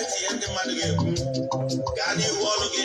Ihe ndị mmadụ ga-ekwu, gaa n'ihu ọrụ gị.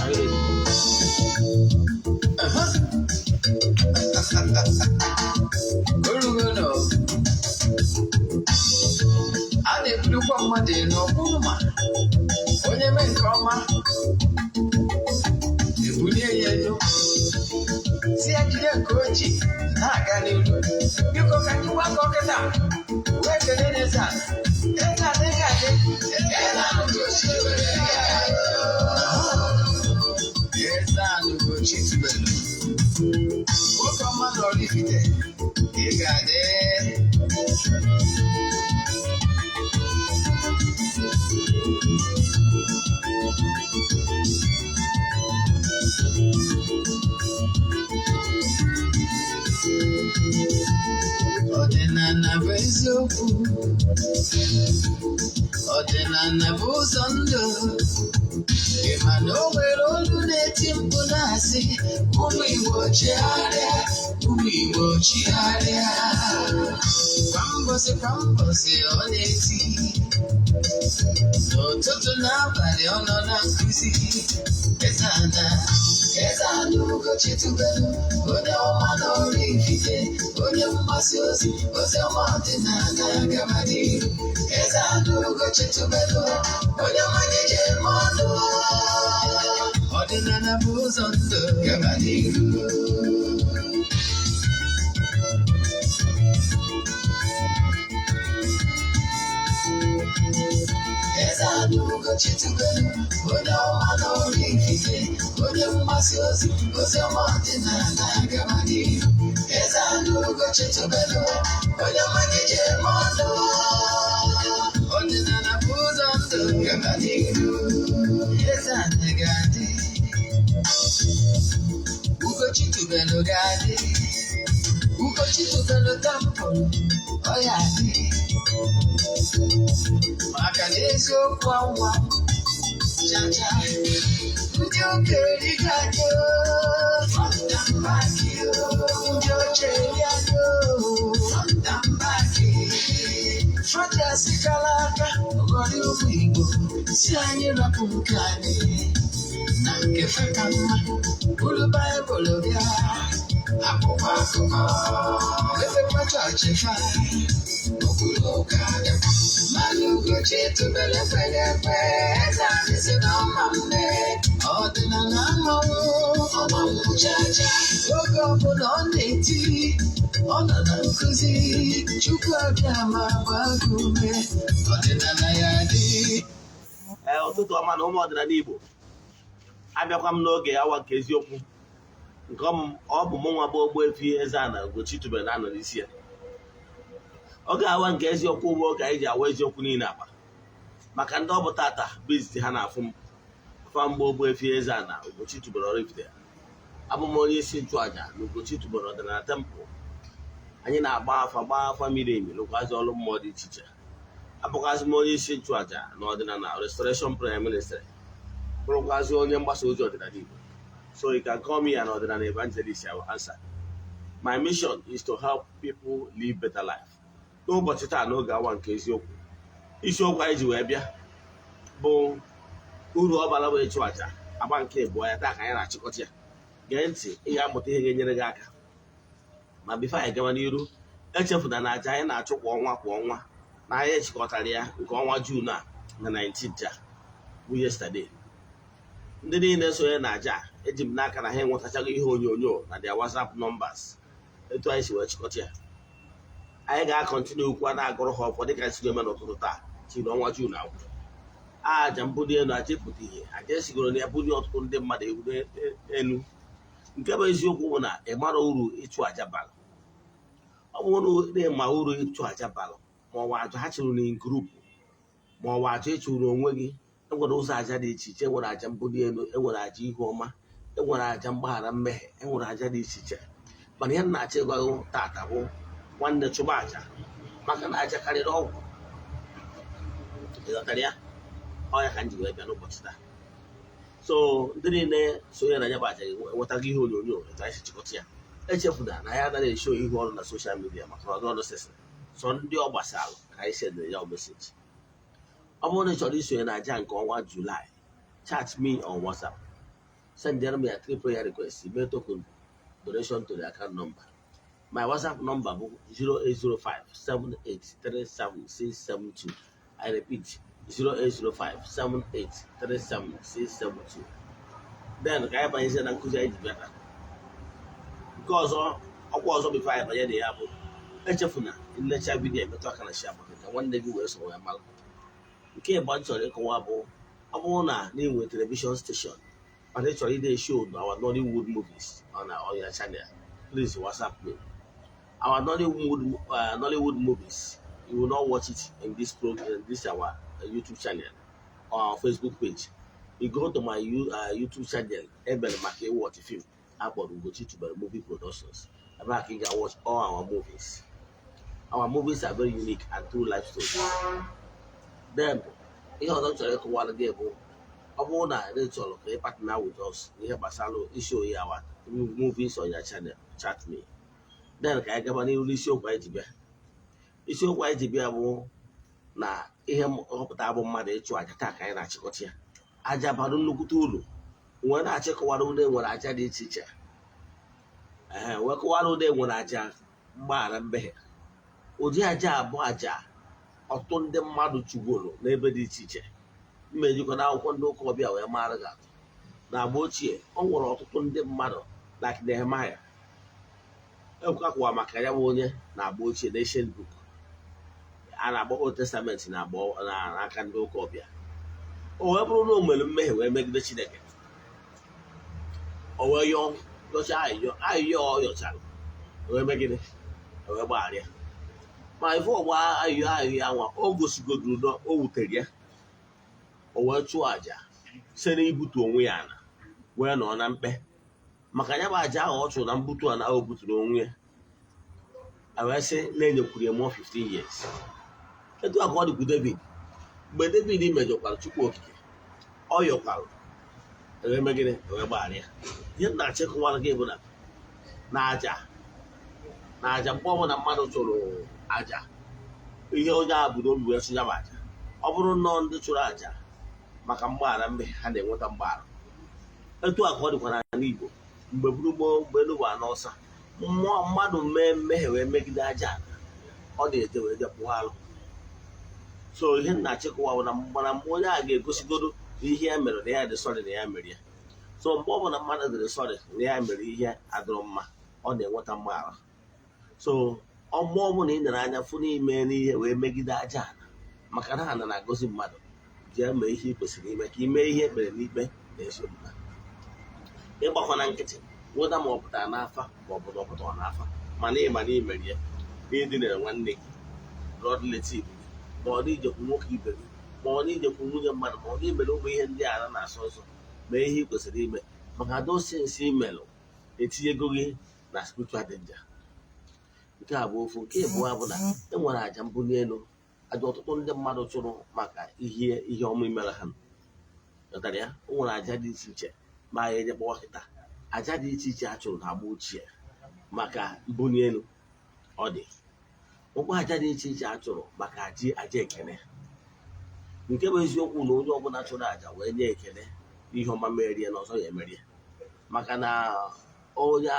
Are you ready? Orugo nọ. A na-ebulukwa mmadụ elu, ọ bụrụ ma onye mee nke ọma, ebulie ya elu, si ya jide nke o ji na-aga n'ilu. Biko, ka anyị gbakọ kịta wee kelee n'eze a. Eze a dịghị adị. Eze a Ugochi tubelu. Eze a Ugochi tubelu. Nwoke ọma na Oraifite, ị ga-adị. Ọdịnala bụ eziokwu, ọdịnala bụ ụzọ ndụ. Ị ma na o nwere olu na-eti mkpu na-asị, "Ụmụ Igbo, chigharịa, ụmụ Igbo, chigharịa." Kwa mbọsị kwa mbọsị ọ na-eti, n'ụtụtụ n'abalị ọ nọ na nkụzi. Eze ana, Eze ana Ugochi tubelu, onye ọma na Oraifite, onye mgbasa ozi ozi ọma ọdịnala, gaba n'iru. Eze ana Ugochi tubelu, onye ọma na-eje eme ọnụ. Ọdịnala bụ ụzọ ndụ, gaba n'iru. Eze ana Ugochi tubelu, onye ọma na Oraifite, onye mgbasa ozi ozi ọma ọdịnala, gaba n'iru. Eze ana Ugochi tubelu, onye ọma na-eje eme ọnụ. Ọdịnala bụ ụzọ ndụ, gaba n'iru. Eze ana ga-adị, Ugochi tubelu ga-adị, Ugochi tubelu temple ọ ya adị, maka na eziokwu anwa chacha. Ndị ụka erigo anyị, front and back. Ndị oche eri anyị, front and back. Fajasikala aka ghọrọ ụmụ Igbo, si anyị rapụ nke anyị na nke fe ka mma. Buru Baịbụl bịa, akwụkwọ akụkọ, efekwa chọọchị fa okpuru ụka dịkwa. Mmanụ Ugochi tubelu ekweghị ekwe. Eze anyị si na ọma mme ọdịnala mmanwụ ọmanwụ chacha. Oge ọbụla ọ na-eti, ọ nọ na nkụzi. Chukwu abịa ma gbaa gị ume, ọdịnala ya dị. Ee, ụtụtụ ọma na ụmụ ọdịnala Igbo. Abịakwa m n'oge awa nke eziokwu nke ọ bụ mụ nwa bụ Ogbuefi Eze-Ana Ugochi tubelu na-anọ n'isi ya. Oge awa nke eziokwu bụ oge anyị ji awa eziokwu niile akpa. Maka ndị ọ bụ tata bụ izizi ha na-afụ m, afa mgbe Ogbuefi Eze-Ana Ugochi tubelu Oraifite, abụ m onye isi nchụaja na Ugochi tubelu ọdịnala temple. Anyị na-agba afa, gbaa afa miri emi, lụkwazị ọrụ mmụọ dị iche iche. Abụkwazị m onye isi nchụaja na ọdịnala Restoration Prayer Ministry, bụrụkwazị onye mgbasa ozi ọdịnala Igbo. So you can call me an ọdịnala evangelist, I will answer. My mission is to help people live better life. N'ụbọchị taa, n'oge awa nke eziokwu, isiokwu anyị ji wee bịa bụ uru ọ bara bụ ịchụ àjà, agba nke abụọ ya taa ka anyị na-achịkọta ya. Gee ntị, ị ga-amụta ihe ga-enyere gị aka. Ma before anyị gawa n'iru, echefuna na àjà anyị na-achụ kwa ọnwa kwa ọnwa, na anyị echịkọtara ya nke ọnwa June a na 19th a bụ yesterday. Ndị niile sonye na àjà a, eji m n'aka na ha enwetachago ihe onyonyo na their WhatsApp numbers etu anyị si wee chịkọta ya. Anyị ga-acontinue okwu a na-agụrụ ha ọfọ dịka si eme n'ụtụtụ taa chiri ọnwa June agwụ. Aja mbuli elu, aja ịpụta ihe, aja esigoro na ya bulie ọtụtụ ndị mmadụ elu. Nke bụ eziokwu bụ na ị mara uru ịchụ aja bara. Ọ bụrụ na ị ma uru ịchụ aja bara, ma ọ bụ aja ha chụrụ na group, ma ọ bụ aja ịchụrụ onwe gị, enwere ụzọ aja dị iche iche. Enwere aja mbuli elu, enwere aja ihu ọma, enwere aja mgbaghara mmehie, enwere aja dị iche iche. Mana ihe m na-achọ ịgwa gị tata bụ, nwanne, chụba aja, maka na aja karịrị ọgwụ. Ịghọtara ya? Ọ ya ka m ji wee bịa n'ụbọchị taa. So ndị niile sonye na ya bụ aja enwetago ihe onyonyo etu anyị si chịkọta ya. Echefuna na ya anaghị eshow ihu ọrụ na social media, maka na ọdụ ọrụ sịsị. Sọ ndị ọ gbasara ka anyị sendịrị ya message. Ọ bụrụ na ị chọrọ isonye na aja nke ọnwa July, chat me on WhatsApp, send m ya three prayer requests, email token donation to the account number. My WhatsApp number bụ 08057837672. I repeat, 08057837672. Then ka anyị banyezie na nkụzi anyị ji bịa taa. Nke ọzọ, ọkwa ọzọ before anyị banye na ya bụ, echefuna nlecha video, emetụ aka na share button ka nwanne gị wee so wee mara. Nke ịgba m chọrọ ịkọwa bụ, ọ bụrụ na na-enwe television station mana ị chọrọ ide show our Nollywood movies on your channel, please WhatsApp me. Our Nollywood movies, you will not watch it in this program, this our YouTube channel or our Facebook page. You go to my YouTube channel ebere maka ịwatch film akpọrọ Ugochi Tubelu Movie Productions. Ebe a ka ị ga-watch all our movies. Our movies are very unique and true life stories. Then ihe ọzọ m chọrọ ịkọwara gị bụ, ọ bụrụ na ị chọrọ ka ị partner with us n'ihe gbasara ishow our movies on your channel, chat me. Then ka anyị gaba n'ihu n'isiokwu anyị ji bịa. Isiokwu anyị ji bịa bụ na ihe nhọpụta bụ mmadụ ịchụ aja. Taa ka anyị na-achịkọta ya. Aja bara nnukwute uru. Wee na-achịkọwara ụlọ, enwere aja dị iche iche. Ee, wee kọwara ụlọ, enwere aja mgbaghara mmehie. Ụdị aja abụọ, aja ọtụtụ ndị mmadụ chụgoro n'ebe dị iche iche. Mmejikọ na akwụkwọ ndị ụka ọbịa wee mara gị atụ. Na agba ochie, ọ nwere ọtụtụ ndị mmadụ like Nehemiah. Ekwukwa maka ya bụ onye na agba ochie na ancient book a na-akpọ Old Testament na agba n'aka ndị ụka ọbịa. O wee bụrụ na o nwere mmehie wee megide Chineke, o wee yọọ, yọchaa ayịyọ. Ayịyọ ọ yọchara wee megide, wee gbaghara ya. Ma ife ọgba ayịyọ, ayịyọ anwa o gosigoduru na o wutere ya, o wee chụọ àjà site n'ibutu onwe ya ala wee nọ na mkpe maka ya bụ àjà ahụ ọ chụrụ na mbutu ala o buturu onwe ya. A wee sị na enyekwuru ya mụọ 15 years. Etu a ka ọ dịkwu David. Mgbe David mejọkwara Chukwu Okike, ọ yọkwara, wee megide, wee gbaghara ya. Ihe m na-achọ ịkọwara gị bụ na aja, mgbe ọbụla mmadụ chụrụ aja, ihe onye ahụ bụ n'obi wee chụ ya bụ aja, ọ bụrụ nnọọ ndị chụrụ aja maka mgbaghara mmehie, ha na-enweta mgbaghara. Etu a ka ọ dịkwa n'ala Igbo mgbe buru gboo, mgbe elu bụ anọ ọsa mmụọ. Mmadụ mee mmehie wee megide aja ala, ọ na-eje wee je kpụọ alụ. So ihe m na-achịkọwa bụ na mana mgbe onye a ga-egosigodo na ihe ya mere na ya dị sorry na ya mere ya. So mgbe ọ bụla mmadụ dịrị sorry na ya mere ihe adịrọ mma, ọ na-enweta mgbaghara. So ọgbọ ọbụla ị nere anya fụ n'ime n'ihe wee megide aja ala, maka na ana na-agọzi mmadụ, jee mee ihe ị kwesịrị ime ka ime ihe ekpere n'ikpe na ezi omume. Ịgbakọ na nkịtị wụda, ma ọ pụtara n'afa ma ọ bụ na ọ pụtara n'afa, mana ịma na imere ya, na ịdịnara nwanne gị, blood relative gị, ma ọ na ijekwu nwoke ibe gị, ma ọ na ijekwu nwunye mmadụ, ma ọ na imere ụmụ ihe ndị a na-asọ nsọ, mee ihe ị kwesịrị ime, maka those things imelụ etinyego gị na spiritual danger. Nke a bụ ofu. Nke ịbụọ bụ na e nwere àjà mbuli elu, àjà ọtụtụ ndị mmadụ chụrụ maka ihe ọma imere ha. Ghọtara ya? O nwere àjà dị iche iche ma ya eje kpọwa kịta. Àjà dị iche iche a chụrụ na agba ochie maka mbuli elu, ọ dị ụkwa. Àjà dị iche iche a chụrụ maka àjà ekele. Nke bụ eziokwu na onye ọbụla chụrụ àjà wee nye ekele ihe ọma merie na ọzọ ya emerie, maka na onye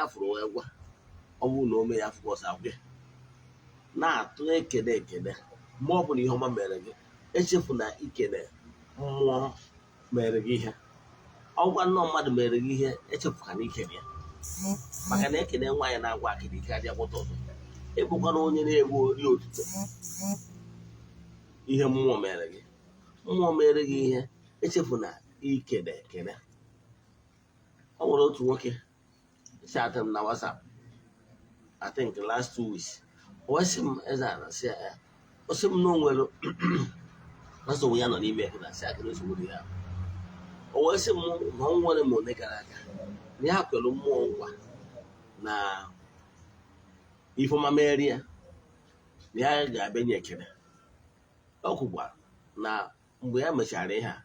afụrụ wee gwa, ọ bụrụ na o mee ya afụkwa ọsọ agwa ya na-atụ ekele. Ekele mgbe ọ bụla ihe ọma mere gị, echefuna ikele mmụọ mere gị ihe. Ọgwa nnọọ mmadụ mere gị ihe, echefukana ikele ya, maka na ekele nwaanyị na-agwa akịrị ike adịa gwọta ọzọ. Ịbụkwana onye na-egbu ori otuto ihe mmụọ mere gị. Mmụọ mere gị ihe, echefuna ikele ekele. Ọ nwere otu nwoke chatịrị m na WhatsApp, I think last 2 weeks. O wee sị m, "Eze ana," sị ya, o sị m na o nwere nsogbu ya nọ n'ime ya na sị aka nsogbu dị ya. O wee sị m na ọ nwere m one gara aga na ya kwere mmụọ nkwa na ifeọma merie ya, na ya ga-abịa nye ekele. O kwukwara na mgbe ya mechara ihe a,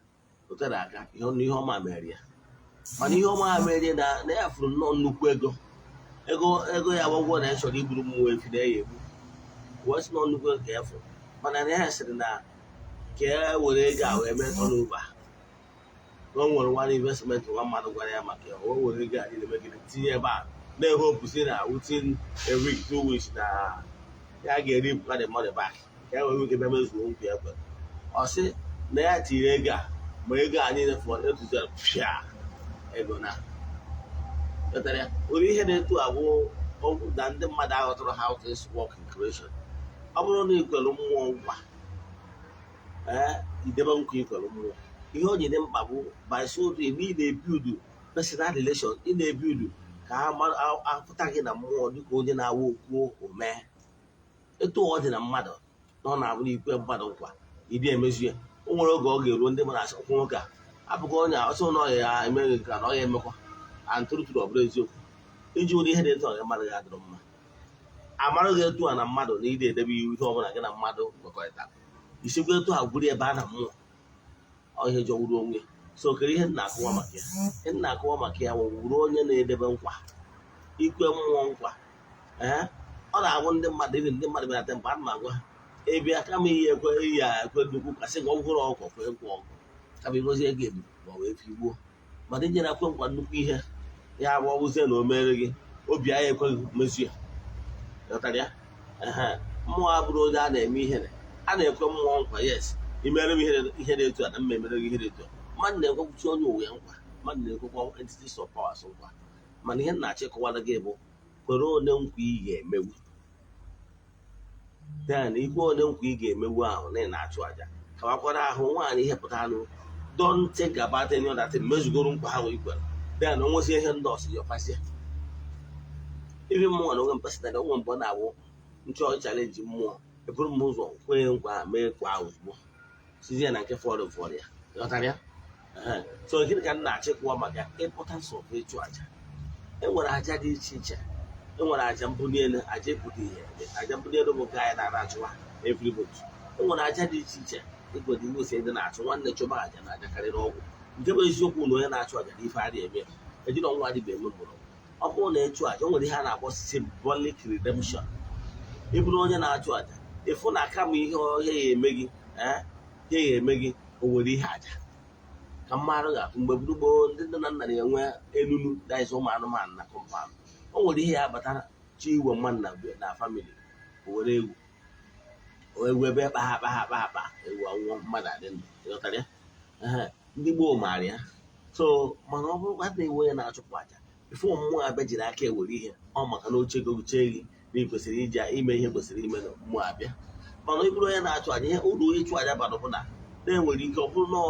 o tere aka ihe ọma mere ya. Mana ihe ọma ha merie na ya fụrụ nnọọ nnukwu ego. Ego ya bụ ụgwọ na ya chọrọ igburu mmụọ efi na ya egbu. Wee sị na nnukwu ego ka ya fụrụ, mana na ya sịrị na ka e were ego a wee mee turnover, na o nwere nwa investment nwa mmadụ gwara ya maka ya. O were ego a niile megide tinye ebe a, na-ehope si na within a week, 2 weeks, na ya ga-eripụta the money back, ka e were ike bịa mezuo nkwa ya kwere. Ọ sị na ya tiri ego a, ma ego a niile fọ etuzere pịa ego na wetara ya. Ụdị ihe na-etu abụ na ndị mmadụ aghọtara how things work in creation. Ọ bụrụ na ikwere mmụọ nkwa, ee, idebe nkwa ikwere mmụọ. Ihe o ji dị mkpa bụ by so doing, ị na-ebuild personal relation, ị na-ebuild ka ha apụta gị na mmụọ dịka onye na-awa okwu omee. Etu ọ dị na mmadụ na ọ na-abụ na ikwe mmadụ nkwa, ịdị emezu ya, o nwere oge ọ ga-eruo, ndị mmadụ asị ọkwụ nwoke a abụkwa onye ọsọ na ọ ya emeghị nke a na ọ ya emekwa. And true true, ọ bụrụ eziokwu, iji ụdị ihe dị etu a mmadụ ga-adịrọ mma amara gị etu a na mmadụ na ide edebe iwu ihe ọbụla gị na mmadụ kwekọrịtara. Isikwa etu a gwuru ebe a na mmụọ, ọ ihe jọgburu onwe. So kedu ihe m na-akụwa maka ya? Ihe m na-akụwa maka ya bụ wuru onye na-edebe nkwa, ikwe mmụọ nkwa. Ee, ọ na-agwụ ndị mmadụ ibi, ndị mmadụ bịara temple, ana m agwa ha ịbịa kama iyi ekwe iyi a ekwe nnukwu kasị gị ọgwụrụ ọkụ kwe nkwa ọgụ, kama igozi ego ebu ma ọ wee fi gbuo. Mana ijere ekwe nkwa nnukwu ihe ya bụ ọbụzie na o mere gị obi anyị ekweghị mezu ya. Ghọtara ya? Ehe, mmụọ abụrụ onye a na-eme ihere. A na-ekwe mmụọ nkwa, yes, imere m ihe dị etu a na mma emere gị ihe dị etu a. Mmadụ na-ekwekwuchi onye ụwa ya nkwa, mmadụ na-ekwekwa entities of powers nkwa. Mana ihe m na-achọ ịkọwara gị bụ kwere onye nkwa ị ga-emewu, then ikwe onye nkwa ị ga-emewu ahụ na ị na-achụ àjà kawakwara ahụ nwaanyị ihe pụta anụ. Don't think about any other thing, mezugoro nkwa ahụ i kwere, then o nwezi ihe ndị ọsọ yọkwasịa ibi mmụọ na onwe m personally. Onwe mgbe ọ na-awụ nchọ challenge mmụọ, eburu m ụzọ kwee nkwa ahụ, mee nkwa ahụ ozugbo, sizie na nke fọdụ fọdụ ya. Ghọtara ya? Ehe. So gịnị ka m na-achọ ịkụwa maka importance of ịchụ àjà? E nwere àjà dị iche iche. E nwere àjà mbuli elu, àjà ịpụta ihe. Àjà mbuli elu bụ nke anyị na-ara achụwa every month. E nwere àjà dị iche iche ịgodo iwu si dị na-achụ. Nwanne, chụba àjà na àjà karịrị ọgwụ. Nke bụ eziokwu na onye na-achụ àjà na ife adịghị eme ya, ejiri ọnwa adịghị eme mgbọrọgwụ. Ọ bụrụ na ịchụ àjà, o nwere ihe a na-akpọ symbolic redemption. Ị bụrụ onye na-achụ àjà, ịfụ na kama ihe ọhịa ya eme gị, ee, ihe ya eme gị, o nwere ihe àjà ka mmadụ ga-atụ. Mgbe gburugburu ndị nne na nna na-enwe elulu daiz ụmụ anụmanụ na compound, o nwere ihe ya batara chi iwe mmadụ na family, o were ewu, ewu ebe kpa ha kpa ha kpa ha kpa ewu anwụọ, mmadụ adị ndụ. Ịghọtara ya? Ehe, ndị gboo maara ya. So mana ọ bụrụkwa na iwe onye na-achụpụ àjà, ife mmụọ abịa jiri aka ewere ihe ọ maka na oche gochie gị na ị kwesịrị iji ime ihe kwesịrị ime na mmụọ abịa. Mana ị bụrụ onye na-achụ àjà, ihe uru ịchụ àjà bara bụ na na-enwere ike ọ bụrụ na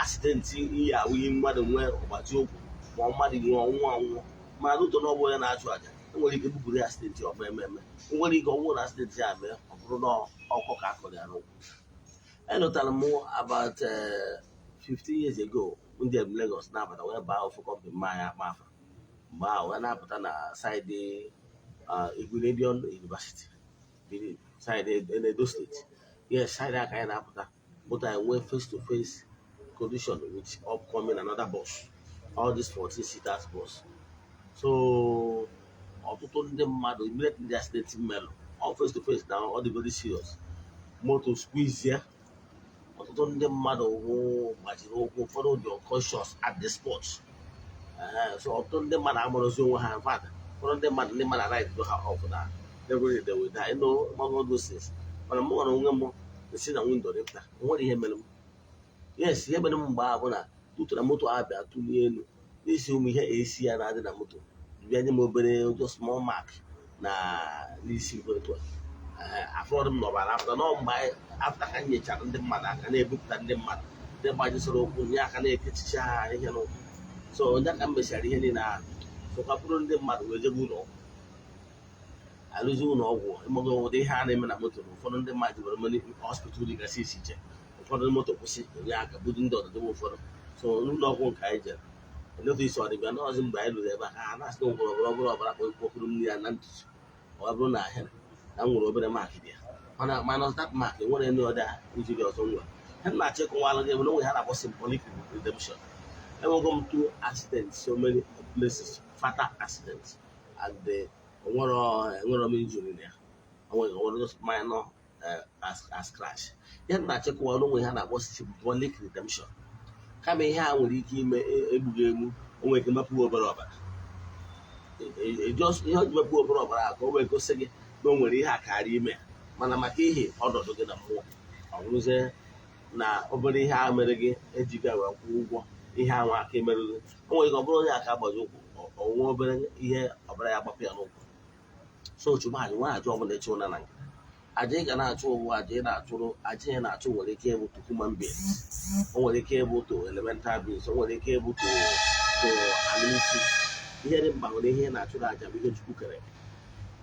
accident iyi awụghị mmadụ nwee ọgbaji ụkwụ ma ọ mmadụ nwee ọnwụ anwụọ, mana ụtọ na ọ bụ onye na-achụ àjà, enwere ike bupụrụ ya accident ọma eme eme. Nwere ike ọ bụrụ na accident ya mee, ọ bụrụ na ọkọ ka akọrọ ya n'ụkwụ. Elotara m about 15 years ago, ndị em Lagos na-abata wee baa ofu company mmanya akpa afa. Mgbe ahụ wee na-apụta na side Igbinedion University, Benin side, Edo State, yes, side aka anyị na-apụta moto, anyị nwee face to face collision with upcoming another bus, all these 14 seaters bus. So ọtụtụ ndị mmadụ, immediately the accident melụ, all face to face na ọ dị very serious, moto squeeze ya. Ọtụtụ ndị mmadụ wụ gbajiri ụkwụ, ụfọdụ dị unconscious at the spot. Ee, so ọtụtụ ndị mmadụ amụrụzi onwe ha. In fact, ụfọdụ ndị mmadụ write ha off na every day they will die, among all those things. Mana mụ nwere onwe m esi na window rịpụta, o nwere ihe mere m. Yes, ihe mere m mgbe ahụ bụ na tutu na moto ahụ bịa tụlie elu n'isi, ụmụ ihe AC ya na-adị na moto bịa nye m obere just small mark na n'isi etu a. Afọdụ m n'ọbara apụta nọ mgbe after ka m nyechara ndị mmadụ aka na-ebupụta ndị mmadụ ndị gbajisoro ụkwụ nye aka na-ekechicha ha ihe n'ụkwụ. So onye ka m mechara ihe niile ahụ sokwa bụrụ ndị mmadụ wee jebe ụlọ ọgwụ, alụzi ụlọ ọgwụ. Ịmago ụdị ihe a na-eme na moto na ụfọdụ ndị mmadụ were many hospital dịgasị iche iche, ụfọdụ moto kwụsị onye aka budu ndị ọdịdị ụfọdụ. So n'ụlọ ọgwụ nke anyị jere eletụ isi ọdịbịa n'ọzi, mgbe anyị ruru ebe a, ka ha na-asị na ngwọrọ ọbara ọbara ọbara kpọkpọrọ mmiri ya na ntutu. Ọ bụrụ na ahịa na m nwere obere mark dị ya, mana minus that mark, enwere any other injury ọzọ m nwere. Ha na-achọ ịkọwalụ gị bụ na onwe ha na-akpọ symbolic redemption. Enwego m two accidents, so many places, fatal accidents, and enwero m injury na ya. O nwere just minor as scratch ya na-achịkwa n'onwe ha na-akpọ symbolic redemption. Kama ihe a nwere ike ime egbughị egbu, o nwere ike mepụ obere ọbara. Just ihe o ji mepụ obere ọbara a ka o wee gosi gị na o nwere ihe a karịa ime, mana maka ihe ọnọdụ gị na mmụọ, ọ bụrụzie na obere ihe a mere gị ejighị wee kwụọ ụgwọ ihe ahụ aka emerụ gị. O nwere ike ọ bụrụ onye aka agbaji ụkwụ, onwe obere ihe ọbara ya gbapụ ya n'ụkwụ. So chụba aja nwa aja ọbụla ịchụ na nkịta aja ị ga na-achụ ụgwọ aja ị na-achụrụ aja ị na-achụ nwere ike ịbụ to human beings, o nwere ike ịbụ to elemental beings, o nwere ike ịbụ to animistic. Ihe dị mkpa nwere ihe ị na-achụrụ aja bụ ihe Chukwu kere.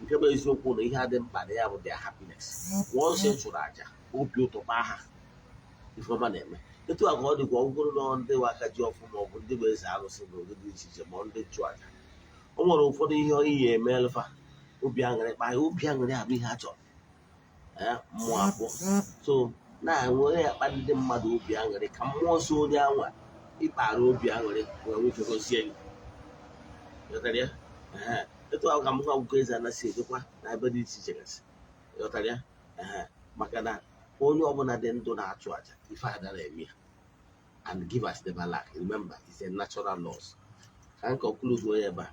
Nke bụ eziokwu na ihe adị mkpa na ya bụ their happiness. Once ị chụrụ aja, obi ụtọ kpaa ha, ife ọma na-eme. Etu a ka ọ dịkwa ọ bụrụ na ndị nwe aka ji ọfụ ma ọ bụ ndị bụ eze arụsị na ụdị dị iche iche ma ndị nchụ aja, o nwere ụfọdụ ihe iyi eme elfa obi aṅụrị kpaa ya. Obi aṅụrị abụ ihe a chọrọ. Ee, mmụọ abụọ so na-enwere ya kpa ndị mmadụ obi aṅụrị ka mmụọ so onye anwa ịkpara obi aṅụrị wee nwoke gozie gị. Ghọtara ya? Ee, etu ahụ ka m akwụkwọ eze anasị edekwa na ebe dị iche iche gasị. Ghọtara ya? Ee, maka na onye ọbụla dị ndụ na-achụ aja, ife adara eme ya, and givers never lack. Remember, it's a natural laws. Ka m conclude onye ebe a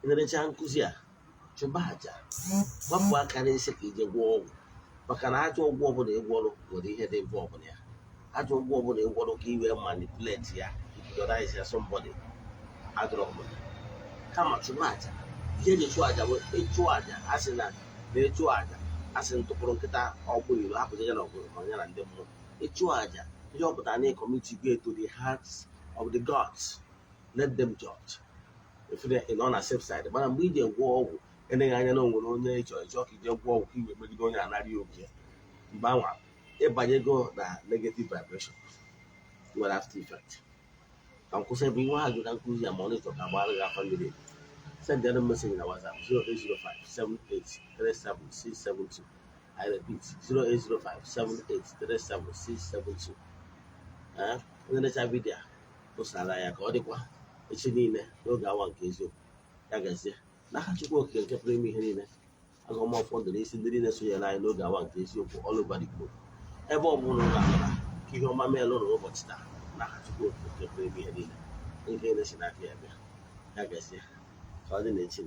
nlerecha nkụzi a, chụba aja, gbapụ aka n'isi ka ije gwọọ ọgwụ, maka na ajọ ọgwụ ọbụla ịgwọrọ nwere ihe dị mfe ọbụla ya. Ajọ ọgwụ ọbụla ịgwọrọ ka i wee manipulate ya, hypnotize ya somebody, adọrọ mma. Kama chụba aja. Ihe eji chụọ aja bụ ịchụ aja, a sị na ịchụ aja, a sị ntụpụrụ nkịta ọgbụ iro hapụzi ya na ọgụ ya na ndị mmụọ. Ịchụ aja, ihe ọ pụtara na commit go to the hearts of the gods, let them judge. If ị nọ na safe side, mana mgbe iji gwọọ ọgwụ, eleghị anya na o nwere onye ịchọ ịchọ ka ije gwọọ ọgwụ ka iwe megide onye anarị oke, mgbe anwa ịbanyego na negative vibration nwere after effect. Ka m kwụsị ebe inwe ajụ na nkụzi ya ma ọ na-ịchọ ka gbara gị afa mmiri, send them message na WhatsApp 0805 7837672. I repeat, 0805 7837672. Ee, onye necha video a tụsara ya ka ọ dịkwa echi niile n'oge awa nke eziokwu. Ya gazie n'aka Chukwu Okike nke pụrụ ime ihe niile. Agọmọfọ ndụ n'isi ndị niile sonyere anyị n'oge awa nke eziokwu all over the globe. Ebe ọ bụla ụlọ anọla, ka ihe ọma meela ụlọ n'ụbọchị taa n'aka Chukwu Okike nke pụrụ ime ihe niile, nke na-esi n'aka ya bịa. Ya gazie, ka ọ dị n'echi.